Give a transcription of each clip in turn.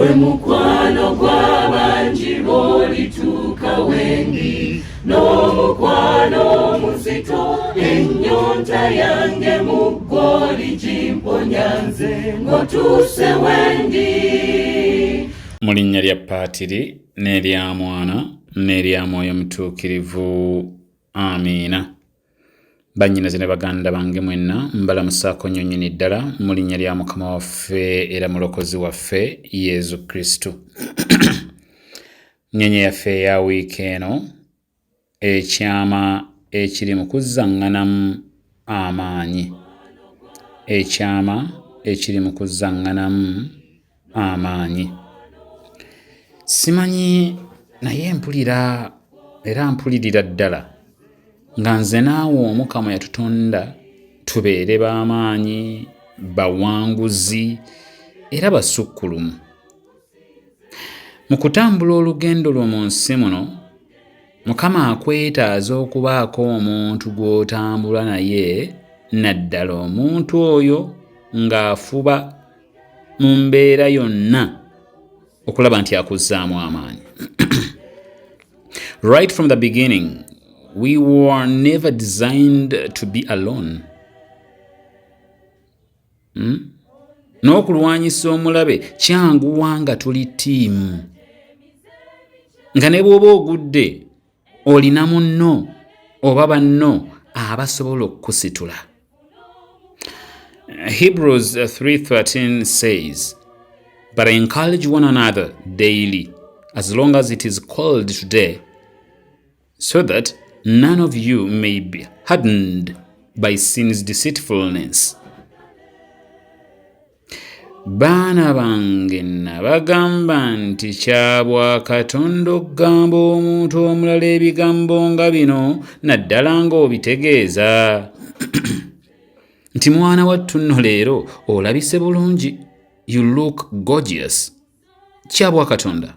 Gwe mukwano gw'abangi bw'olituuka wendi n'omukwano omuzito, ennyonta yange mu ggwoli gimponya nze ng'otuuse wendi. Mu linnya lya Paatiri n'erya Mwana n'erya Mwoyo Mutuukirivu, amiina. Bannyinaze ne baganda bange mwenna, mbalamusaako nnyo nnyini ddala mu linnya lya Mukama waffe era Mulokozi waffe Yesu Kristo. Nnyenye yaffe eya wiiki eno, ekyama ekiri mu kuzzaŋŋanamu amaanyi. Ekyama ekiri mu kuzzaŋŋanamu amaanyi. Simanyi naye mpulira era mpulirira ddala nga nze naawe Omukama yatutonda tubeere b'amaanyi, bawanguzi era basukkulumu. Mu kutambula olugendo lwo mu nsi muno, Mukama akwetaaza okubaako omuntu gw'otambula naye, naddala omuntu oyo ng'afuba mu mbeera yonna okulaba nti akuzzaamu amaanyi. Right from the beginning, we were never designed to be alone. N'okulwanyisa omulabe kyanguwa nga tuli ttiimu, nga ne bw'oba ogudde olina munno oba banno abasobola okukusitula. Hebrews 3:13 says, "But encourage one another daily, as long as it is called today, so that none of you may be hardened by sin's deceitfulness." Baana bange, nabagamba nti kya Katonda okugamba omuntu omulala ebigambo nga bino, naddala ng'obitegeeza nti mwana wattu nno leero olabise bulungi, you look gorgeous. Kya Katonda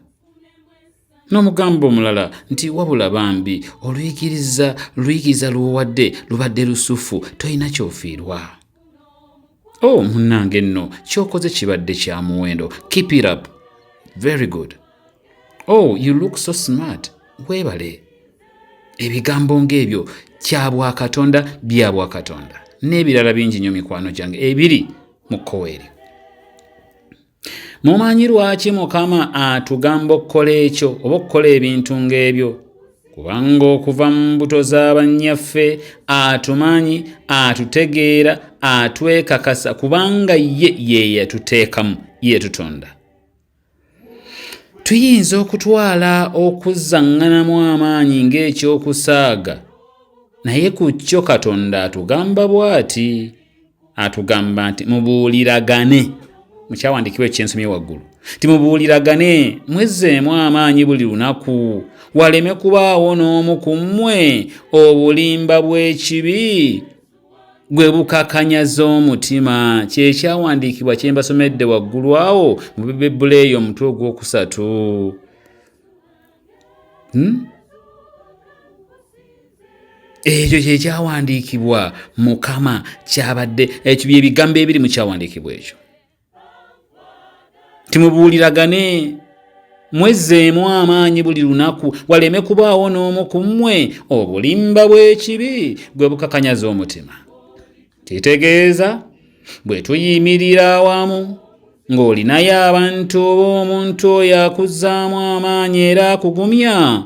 n'omugamba omulala nti wabula bambi oluyigiriza luyigiriza lw'owadde lubadde lusufu, tolina ky'ofiirwa. Oh munnange nno kyokoze kibadde kya muwendo, keep it up, very good. Oh, you look so smart, weebale. Ebigambo ng'ebyo kya Katonda, bya Katonda, n'ebirala bingi nnyo, mikwano gyange, ebiri mu kkowa eryo. Mumanyi lwaki Mukama atugamba okukola ekyo oba okukola ebintu ng'ebyo? Kubanga okuva mu mbuto z'abannyaffe atumanyi, atutegeera, atwekakasa, kubanga ye ye yatuteekamu, ye tutonda. Tuyinza okutwala okuzzaŋŋanamu amaanyi ng'ekyokusaaga, naye ku kyo Katonda atugamba bw'ati, atugamba nti mubuuliragane, mu kyawandiikibwa ekyensomye waggulu, nti mubuuliragane, mwezzeemu amaanyi buli lunaku, waleme kubaawo n'omu ku mmwe obulimba bw'ekibi gwe bukakanyaza omutima. Kyekyawandiikibwa kye mbasomedde waggulu awo mu Bibbuleeyo omutwe ogwokusatu. Ekyo kyekyawandiikibwa Mukama kyabadde ekyo, byebigambo ebiri mu kyawandiikibwa ekyo, timubuuliragane, mwezzeemu amaanyi buli lunaku, waleme kubaawo n'omu ku mmwe obulimba bw'ekibi gwe bukakanyaza omutima. Kitegeeza bwe tuyimirira awamu ng'olinayo abantu oba omuntu oyo akuzzaamu amaanyi era akugumya,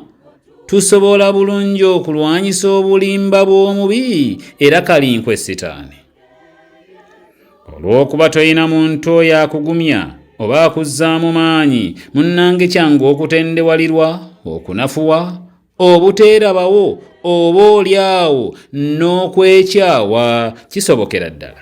tusobola bulungi okulwanyisa obulimba bw'omubi era kalinkwe Sitaani. Olw'okuba tolina muntu oyo akugumya oba akuzzaamu maanyi, munnange, kyangu okutendewalirwa, okunafuwa, obuteerabawo, oba oli awo n'okwekyawa kisobokera ddala.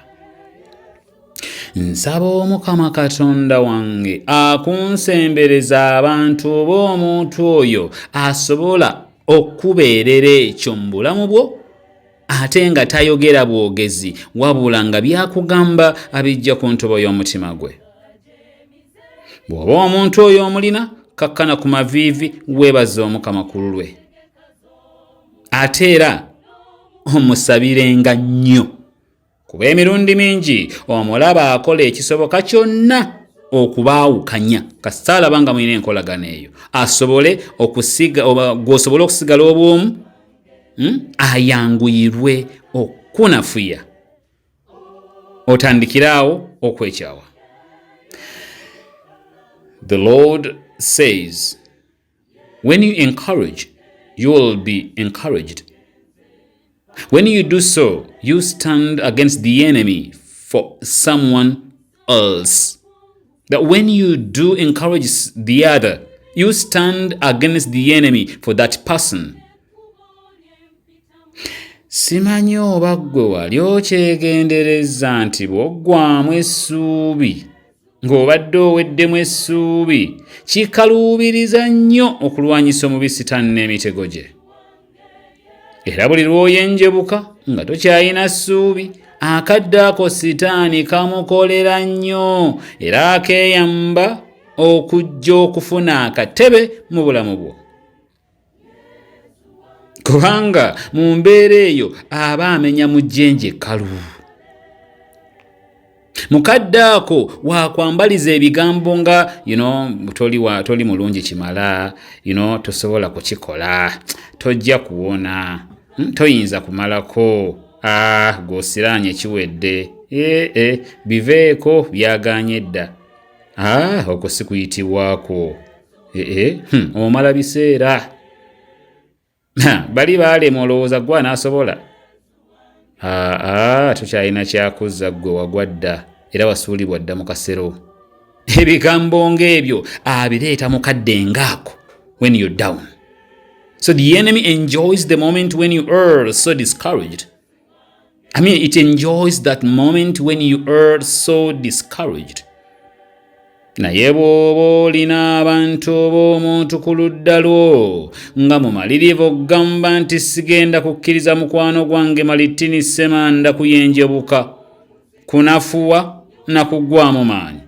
Nsaba Omukama Katonda wange akunsembereza abantu oba omuntu oyo asobola okubeerera ekyo mu bulamu bwo, ate nga tayogera bwogezi, wabula nga byakugamba abijja ku ntobo y'omutima gwe. Bw'oba omuntu oyo omulina, kakkana ku maviivi, weebaze Omukama ku lulwe, ate era omusabirenga nnyo, kuba emirundi mingi omulaba akola ekisoboka kyonna. okubaawukanya kasita alaba nga mulina enkolagana eyo asobole okusiga oba gwosobole okusigala obwomu, Ayanguyirwe okunafuya otandikiraawo okwekyawa. The Lord says, when you encourage, you will be encouraged. When you do so, you stand against the enemy for someone else. That when you do encourage the other, you stand against the enemy for that person. Simanyi oba ggwe wali okyegendereza nti bw'oggwamu essuubi ng'obadde oweddemu essuubi, kikaluubiriza nnyo okulwanyisa omubi Sitaani n'emitego gye. Era buli lw'oyenjebuka nga tokyalina ssuubi, akadde ako Sitaani kamukolera nnyo era akeeyamba okujja okufuna akatebe mu bulamu bwo, kubanga mu mbeera eyo aba amenya mu jjenje ekkalu. Mukadde ako wakwambaliza ebigambo nga toli mulungi kimala, tosobola kukikola, tojja kuwona, toyinza kumalako, gw'osiraanye kiwedde, biveeko byagaanye dda, okwo si kuyitibwako, omala biseera, bali baalema olowooza gwe anaasobola, tokyalina kyakuzza, ggwe wagwa dda era wasuulibwa dda mu kasero. Ebigambo ng'ebyo abireeta mu kadde ngaako when you're down. So the enemy enjoys the moment when you are so discouraged. I mean, it enjoys that moment when you are so discouraged. Naye bw'oba olina abantu oba omuntu ku ludda lwo nga mumalirivu okugamba nti sigenda kukkiriza mukwano gwange Malitini Ssemanda kuyenjebuka, kunafuwa na kuggwamu maanyi,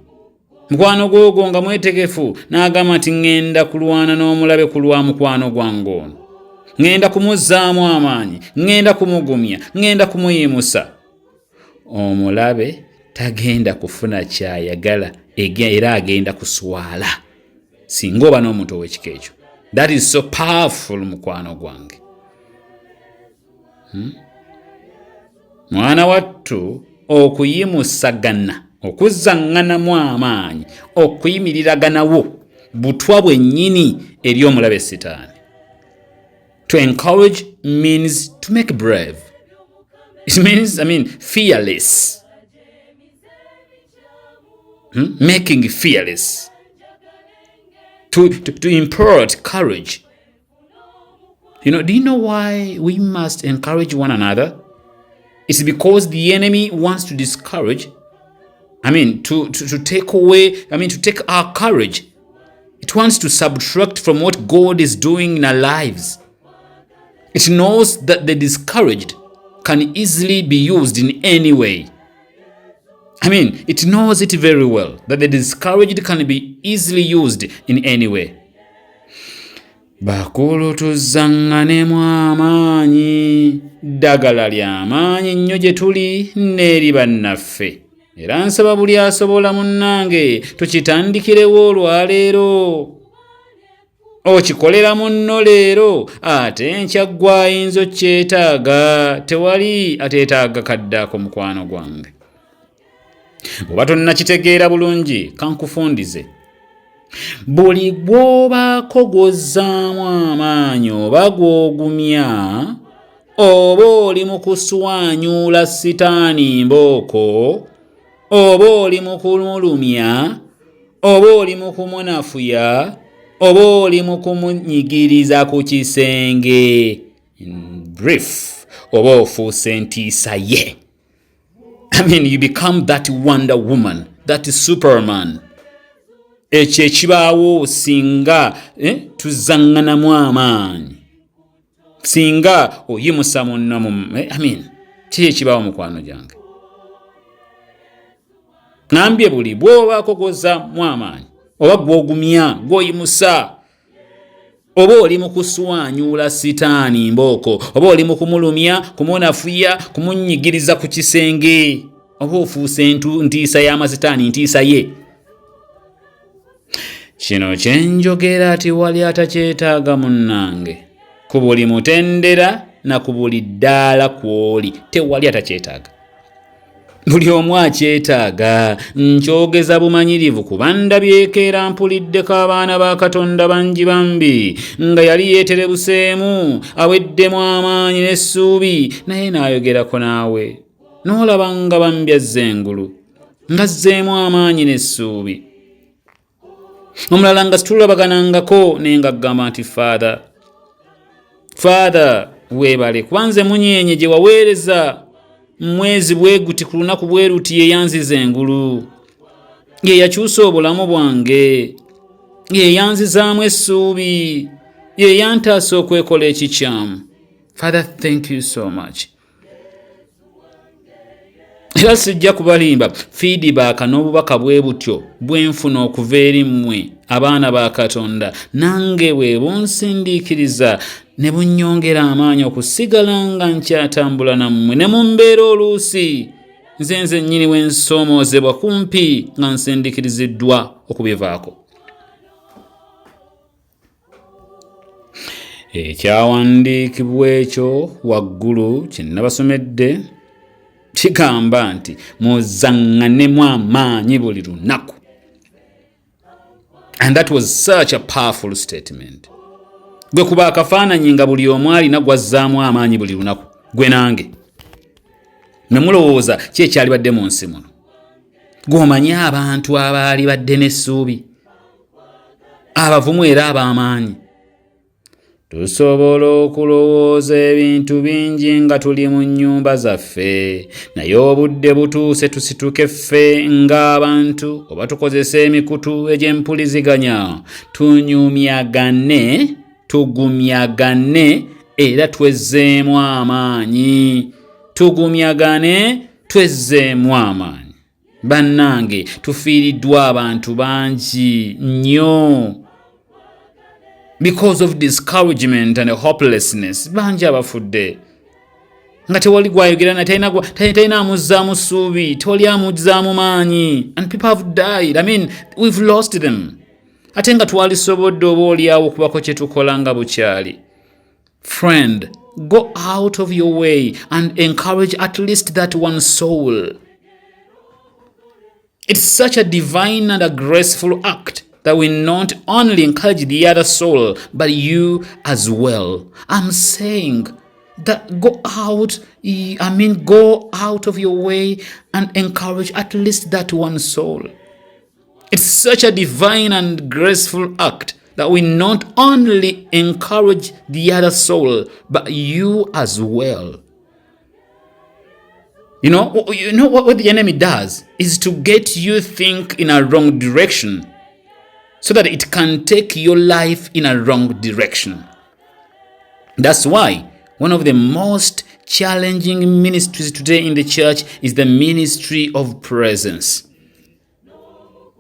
mukwano gwogwo nga mwetegefu n'agamba nti ŋŋenda kulwana n'omulabe ku lwa mukwano gwange ono, ŋŋenda kumuzzaamu amaanyi, ŋŋenda kumugumya, ŋŋenda kumuyimusa, omulabe tagenda kufuna kyayagala era agenda kuswala singa oba n'omuntu ow'ekika ekyo. That is so powerful, mukwano gwange. Mwana wattu, okuyimusagana, okuzzaŋŋanamu amaanyi, okuyimiriraganawo butwa bwennyini eri omulabe Sitaani. To encourage means to make brave. It means, I mean, fearless. Making fearless, to impart courage. Do you know why we must encourage one another? It's because the enemy wants to discourage, I mean, to take away, I mean, to take our courage. It wants to subtract from what God is doing in our lives. It knows that the discouraged can easily be used in any way. I mean, it knows it very well that the discouraged can be easily used in any way. Bakulu, tuzzaŋŋanemu amaanyi. Ddagala ly'amaanyi nnyo gye tuli n'eri bannaffe, era nsaba buli asobola, munnange, tukitandikirewo olwaleero. Okikolera munno leero, ate enkya ggwe ayinza okyetaaga. Tewali ateetaaga kaddaako, mukwano gwange. Bw'oba tonnakitegeera bulungi, kankufundize. Buli bw'obaako gw'ozzaamu amaanyi oba gw'ogumya, oba oli mu kuswanyuula Sitaani mbooko, oba oli mu kumulumya, oba oli mu kumunafuya, oba oli mu kumunyigiriza ku kisenge. In brief, oba ofuuse ntiisa ye. I mean, you become that Wonder Woman, that Superman. Ekyo ekibaawo singa tuzzaŋŋanamu amaanyi, singa oyimusa munno mu I mean, kiki ekibaawo, mukwano gyange? Ŋambye buli bw'obaako gw'ozzaamu amaanyi oba gw'ogumya, gw'oyimusa, oba oli mu kuswanyuula Sitaani mbooko, oba oli mu kumulumya, kumunafuya, kumunyigiriza ku kisenge, oba ofuuse ntiisa y'amasitaani, ntiisa ye. Kino kye njogera tewali atakyetaaga munnange. Ku buli mutendera na ku buli ddaala kw'oli, tewali atakyetaaga. Buli omu akyetaaga. Nkyogeza bumanyirivu kuba ndabyeko era mpuliddeko abaana ba Katonda bangi bambi nga yali yeeterebuseemu, aweddemu amaanyi n'essuubi, naye n'ayogerako naawe n'olaba nga bambi azza engulu, ng'azzeemu amaanyi n'essuubi. Omulala nga situlabaganangako naye nga agamba nti Father, Father weebale kuba nze munyeenye gye waweereza mwezi bwe guti ku lunaku bwe luti yeyanziza engulu, ye yakyusa obulamu bwange, ye yanzizaamu essuubi, ye yantaasa okwekola ekikyamu. Father, thank you so much. Era sijja kubalimba, feedback n'obubaka bwe butyo bwe nfuna okuva eri mmwe abaana ba Katonda, nange bwe bunsindiikiriza ne bunnyongera amaanyi okusigala nga nkyatambula nammwe ne mu mbeera oluusi nze nze nnyini we nsoomoozebwa kumpi nga nsindiikiriziddwa okubivaako. Ekyawandiikibwa ekyo waggulu kye nnabasomedde kigamba nti muzaŋŋanemu amaanyi buli lunaku. And that was such a powerful statement. Gwe kuba akafaananyi nga buli omu alina gwazzaamu amaanyi buli lunaku, gwe nange. Ne mulowooza ki ekyalibadde mu nsi muno? Gw'omanyi abantu abaali badde n'essuubi, abavumu era ab'amaanyi. Tusobola okulowooza ebintu bingi nga tuli mu nnyumba zaffe, naye obudde butuuse tusituke ffe ng'abantu oba tukozese emikutu egy'empuliziganya tunyumyagane, tugumyagane era twezzeemu amaanyi. Tugumyagane, twezzeemu amaanyi. Bannange tufiiriddwa abantu bangi nnyo because of discouragement and hopelessness. Bangi abafudde nga tewali gwayogera na talina amuzzaamu ssuubi, tewali amuzzaamu maanyi, and people have died. I mean, we've lost them. Ate nga twalisobodde oba oliawo okubako kye tukola nga bukyali. Friend, go out of your way and encourage at least that one soul. It's such a divine and a graceful act that we not only encourage the other soul, but you as well. I'm saying that go out, I mean, go out of your way and encourage at least that one soul. It's such a divine and graceful act that we not only encourage the other soul, but you as well. You know what the enemy does is to get you think in a wrong direction so that it can take your life in a wrong direction. That's why one of the most challenging ministries today in the church is the ministry of presence.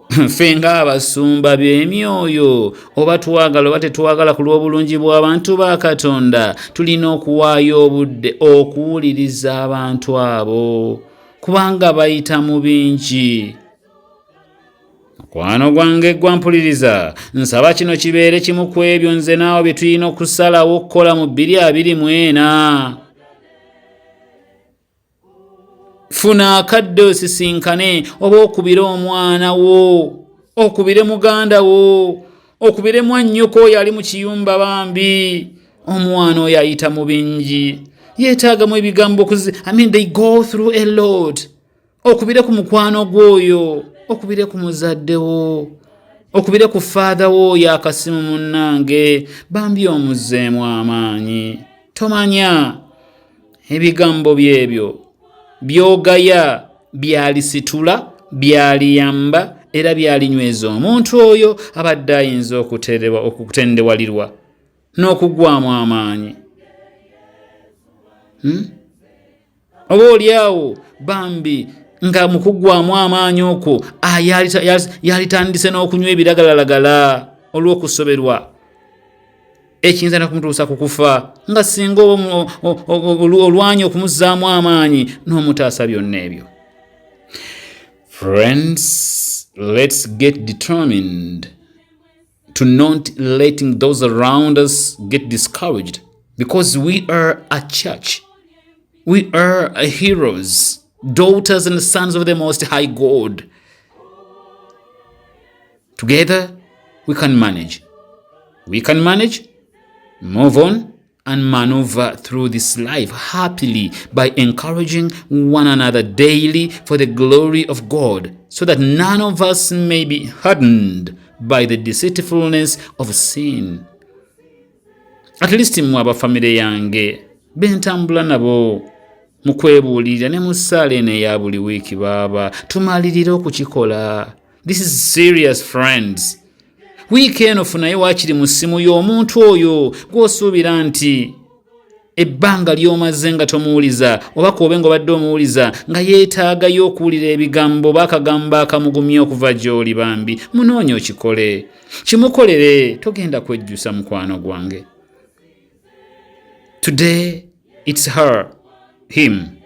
Ffe ng'abasumba b'emyoyo, oba twagala oba tetwagala, ku lw'obulungi bw'abantu ba Katonda, tulina okuwaayo obudde okuwuliriza abantu abo, kubanga bayita mu bingi. Mukwano gwange gwampuliriza, nsaba kino kibeere kimu ku ebyo nze naawe bye tulina okusalawo okukola mu 2024. Funa akadde osisinkane oba okubire omwana wo, okubire muganda wo, okubire mwannyoko oyo ali mu kiyumba. Bambi omwana oyo ayita mu bingi, yeetaagamu ebigambo. I mean, they go through a lot. Okubire ku mukwano gw'oyo, okubire ku muzadde wo, okubire ku father wo oyo akasimu, munnange bambi omuzzeemu amaanyi. Tomanya ebigambo byebyo byogaya byalisitula, byaliyamba era byalinyweza omuntu oyo abadde ayinza okutendewalirwa n'okugwamu amaanyi. Oba oliawo bambi nga mu kuggwamu amaanyi okwo yalitandise n'okunywa ebiragalalagala olw'okusoberwa, ekiyinza nakumutuusa ku kufa, nga singa oba olwanya okumuzzaamu amaanyi n'omutaasa byonna ebyo. Friends, let's get determined. to not letting those around us get discouraged, because we are a church. We are heroes, daughters and sons of the Most High God. Together, we can manage. We can manage, move on, and maneuver through this life happily by encouraging one another daily for the glory of God, so that none of us may be hardened by the deceitfulness of sin. At least mmwe aba famire yange bentambula nabo mu kwebuulirira ne mu ssaala eno eya buli wiiki, baaba tumalirire okukikola. This is serious, friends. Wiiki eno funayo waakiri mu ssimu y'omuntu oyo gw'osuubira nti ebbanga ly'omaze nga tomuwuliza, oba kwobe nga obadde omuwuliza nga yeetaagayo okuwulira ebigambo oba akagambo akamugumya okuva gy'oli. Bambi munoonya okikole, kimukolere, togenda kwejjusa, mukwano gwange. Today it's her, him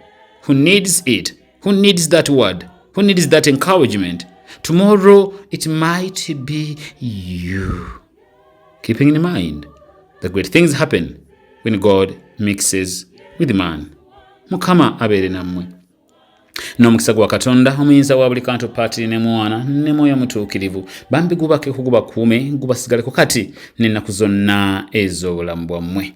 who needs it, who needs that word, who needs that encouragement. Tomorrow it might be you. Keeping in mind the great things happen when God mixes with man. Mukama abeere nammwe n'omukisa gwa Katonda omuyinza wa buli kantu, Patiri ne Mwana ne Mwoyo Mutuukirivu, bambi gubakeko, gubakuume, gubasigaleko kati n'ennaku zonna ez'obulamu bwammwe.